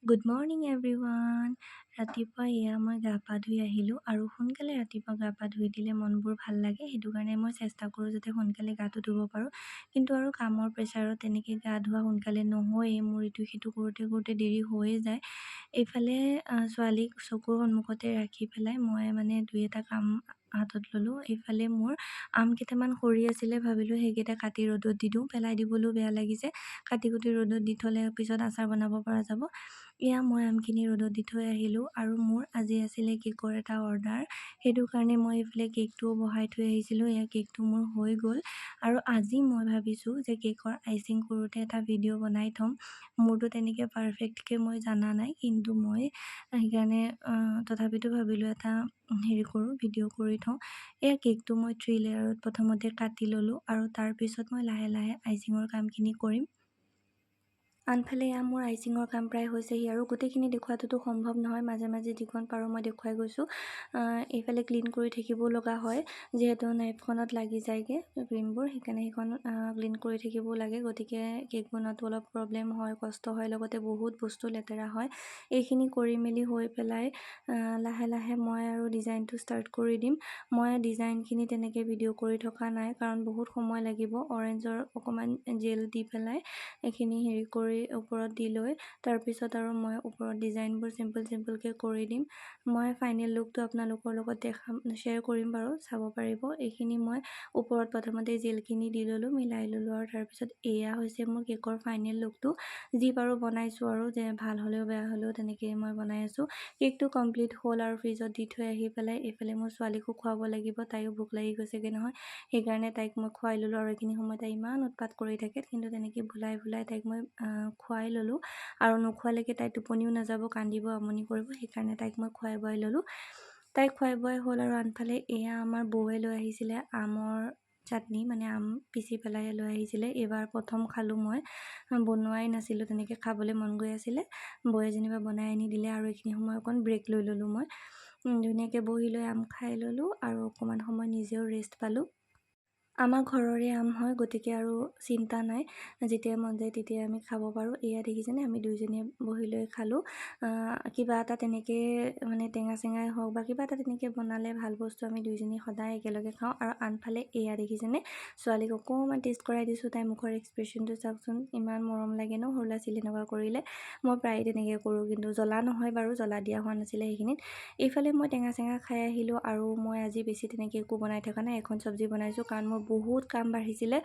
Good morning everyone. ৰাতিপুৱা এয়া মই গা পা ধুই আহিলোঁ আৰু সোনকালে ৰাতিপুৱা গা পা ধুই দিলে মনবোৰ ভাল লাগে। সেইটো কাৰণে মই চেষ্টা কৰোঁ যাতে সোনকালে গাটো ধুব পাৰোঁ। কিন্তু আৰু কামৰ প্ৰেছাৰত তেনেকৈ গা ধোৱা সোনকালে নহয়েই। মোৰ ইটো সিটো কৰোঁতে কৰোঁতে দেৰি হৈয়ে যায়। এইফালে ছোৱালীক চকুৰ সন্মুখতে ৰাখি পেলাই মই মানে দুই এটা কাম হাতত ল'লোঁ। এইফালে মোৰ আম কেইটামান সৰি আছিলে, ভাবিলোঁ সেইকেইটা কাটি ৰ'দত দি দিওঁ। পেলাই দিবলৈও বেয়া লাগিছে। কাটি কুটি ৰ'দত দি থ'লে পিছত আচাৰ বনাব পৰা যাব। এয়া মই আমখিনি ৰ'দত দি থৈ আহিলোঁ আৰু মোৰ আজি আছিলে কেকৰ এটা অৰ্ডাৰ। সেইটো কাৰণে মই এইফালে কেকটোও বহাই থৈ আহিছিলোঁ। এয়া কেকটো মোৰ হৈ গ'ল আৰু আজি মই ভাবিছোঁ যে কেকৰ আইচিং কৰোঁতে এটা ভিডিঅ' বনাই থ'ম। মোৰতো তেনেকৈ পাৰফেক্টকৈ মই জানা নাই, কিন্তু মই সেইকাৰণে তথাপিতো ভাবিলোঁ এটা হেৰি কৰোঁ, ভিডিঅ' কৰি থওঁ। এয়া কেকটো মই 3 লেয়াৰত প্ৰথমতে কাটি ল'লোঁ আৰু তাৰপিছত মই লাহে লাহে আইচিঙৰ কামখিনি কৰিম। আনফালে এয়া মোৰ আইচিঙৰ কাম প্ৰায় হৈছেহি আৰু গোটেইখিনি দেখুওৱাটোতো সম্ভৱ নহয়, মাজে মাজে যিকণ পাৰোঁ মই দেখুৱাই গৈছোঁ। এইফালে ক্লিন কৰি থাকিবও লগা হয়, যিহেতু নাইফখনত লাগি যায়গৈ ক্ৰীমবোৰ, সেইকাৰণে সেইখন ক্লিন কৰি থাকিবও লাগে। গতিকে কেক বনোৱাটো অলপ প্ৰব্লেম হয়, কষ্ট হয়, লগতে বহুত বস্তু লেতেৰা হয়। এইখিনি কৰি মেলি হৈ পেলাই লাহে লাহে মই আৰু ডিজাইনটো ষ্টাৰ্ট কৰি দিম। মই ডিজাইনখিনি তেনেকৈ ভিডিঅ' কৰি থকা নাই, কাৰণ বহুত সময় লাগিব। অৰেঞ্জৰ অকণমান জেল দি পেলাই এইখিনি হেৰি কৰি ওপৰত দি লৈ তাৰপিছত আৰু মই ওপৰত ডিজাইনবোৰ চিম্পল চিম্পলকৈ কৰি দিম। মই ফাইনেল লুকটো আপোনালোকৰ লগত দেখাম, শ্বেয়াৰ কৰিম বাৰু, চাব পাৰিব। এইখিনি মই ওপৰত প্ৰথমতে জেলখিনি দি ল'লোঁ, মিলাই ল'লোঁ আৰু তাৰপিছত এয়া হৈছে মোৰ কেকৰ ফাইনেল লুকটো। যি পাৰোঁ বনাইছোঁ আৰু, যে ভাল হ'লেও বেয়া হ'লেও তেনেকেই মই বনাই আছোঁ। কেকটো কমপ্লিট হ'ল আৰু ফ্ৰিজত দি থৈ আহি পেলাই এইফালে মোৰ ছোৱালীকো খুৱাব লাগিব, তাইও ভোক লাগি গৈছেগৈ নহয়, সেইকাৰণে তাইক মই খুৱাই ল'লোঁ। আৰু এইখিনি সময়ত তাই ইমান উৎপাত কৰি থাকে, কিন্তু তেনেকৈ ভুলাই ভুলাই তাইক মই খুৱাই ল'লোঁ আৰু নোখোৱালৈকে তাই টোপনিও নাযাব, কান্দিব, আমনি কৰিব, সেইকাৰণে তাইক মই খুৱাই বোৱাই ল'লোঁ। তাইক খুৱাই বোৱাই হ'ল আৰু আনফালে এয়া আমাৰ বৌৱে লৈ আহিছিলে আমৰ চাটনি, মানে আম পিচি পেলাই লৈ আহিছিলে। এইবাৰ প্ৰথম খালোঁ মই, বনোৱাই নাছিলোঁ, তেনেকৈ খাবলৈ মন গৈ আছিলে, বৌয়ে যেনিবা বনাই আনি দিলে। আৰু এইখিনি সময় অকণ ব্ৰেক লৈ ল'লোঁ মই, ধুনীয়াকৈ বহি লৈ আম খাই ল'লোঁ আৰু অকণমান সময় নিজেও ৰেষ্ট পালোঁ। আমাৰ ঘৰৰে আম হয়, গতিকে আৰু চিন্তা নাই, যেতিয়াই মন যায় তেতিয়াই আমি খাব পাৰোঁ। এয়া দেখিছেনে, আমি দুইজনীয়ে বহি লৈ খালোঁ। কিবা এটা তেনেকৈ মানে টেঙা চেঙাই হওক বা কিবা এটা তেনেকৈ বনালে ভাল বস্তু আমি দুইজনী সদায় একেলগে খাওঁ। আৰু আনফালে এয়া দেখিছেনে, ছোৱালীক অকণমান টেষ্ট কৰাই দিছোঁ, তাইৰ মুখৰ এক্সপ্ৰেশ্যনটো চাওকচোন, ইমান মৰম লাগে ন সৰু ল'ৰা ছোৱালী এনেকুৱা কৰিলে। মই প্ৰায়ে তেনেকৈ কৰোঁ, কিন্তু জ্বলা নহয় বাৰু, জ্বলা দিয়া হোৱা নাছিলে সেইখিনিত। এইফালে মই টেঙা চেঙা খাই আহিলোঁ আৰু মই আজি বেছি তেনেকৈ একো বনাই থকা নাই, এখন চব্জি বনাইছোঁ, কাৰণ মোৰ বহুত কাম বাঢ়িছিলে।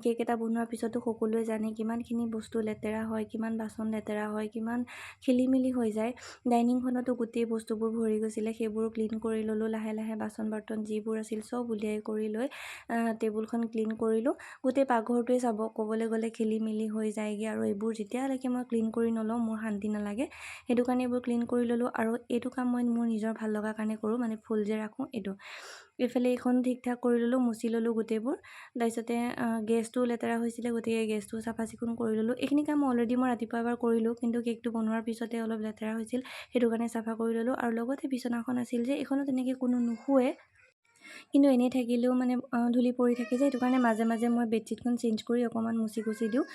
কেক এটা বনোৱাৰ পিছতো সকলোৱে জানে কিমানখিনি বস্তু লেতেৰা হয়, কিমান বাচন লেতেৰা হয়, কিমান খেলি মেলি হৈ যায়। ডাইনিংখনতো গোটেই বস্তুবোৰ ভৰি গৈছিলে, সেইবোৰো ক্লিন কৰি ল'লোঁ লাহে লাহে। বাচন বৰ্তন যিবোৰ আছিল চব উলিয়াই কৰি লৈ টেবুলখন ক্লিন কৰিলোঁ। গোটেই পাকঘৰটোৱে চাব ক'বলৈ গ'লে খেলি মেলি হৈ যায়গৈ আৰু এইবোৰ যেতিয়ালৈকে মই ক্লিন কৰি নলওঁ মোৰ শান্তি নালাগে, সেইটো কাৰণে এইবোৰ ক্লিন কৰি ল'লোঁ। আৰু এইটো কাম মই মোৰ নিজৰ ভাল লগা কাৰণে কৰোঁ, মানে ফুল যে ৰাখোঁ এইটো। এইফালে এইখন ঠিক ঠাক কৰি ল'লোঁ, মুচি ল'লোঁ গোটেইবোৰ। তাৰপিছতে গেছটোও লেতেৰা হৈছিলে, গতিকে গেছটোও চাফা চিকুণ কৰি ল'লোঁ। এইখিনি কাম অলৰেডি মই ৰাতিপুৱা এবাৰ কৰিলোঁ, কিন্তু কেকটো বনোৱাৰ পিছতে অলপ লেতেৰা হৈছিল, সেইটো কাৰণে চাফা কৰি ল'লোঁ। আৰু লগতে বিচনাখন আছিল যে, এইখনো তেনেকৈ কোনো নুশুৱে, কিন্তু এনেই থাকিলেও মানে ধূলি পৰি থাকে যে, সেইটো কাৰণে মাজে মাজে মই বেডশ্বীটখন চেঞ্জ কৰি অকণমান মুচি কুচি দিওঁ।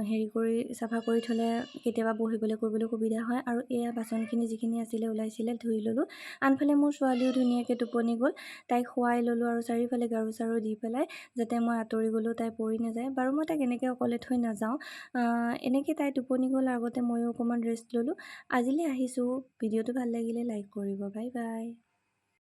হেৰি কৰি চাফা কৰি থ'লে কেতিয়াবা বহিবলৈ কৰিবলৈ সুবিধা হয়। আৰু এয়া বাচনখিনি যিখিনি আছিলে ওলাইছিলে ধুই ল'লোঁ। আনফালে মোৰ ছোৱালীও ধুনীয়াকৈ টোপনি গ'ল, তাইক শুৱাই ল'লোঁ আৰু চাৰিওফালে গাৰু চাৰু দি পেলাই যাতে মই আঁতৰি গ'লেও তাই পৰি নাযায়। বাৰু মই তাইক এনেকৈ অকলে থৈ নাযাওঁ, এনেকৈ তাই টোপনি গ'ল আগতে ময়ো অকণমান ৰেষ্ট ল'লোঁ। আজিলৈ আহিছোঁ, ভিডিঅ'টো ভাল লাগিলে লাইক কৰিব। Bye bye.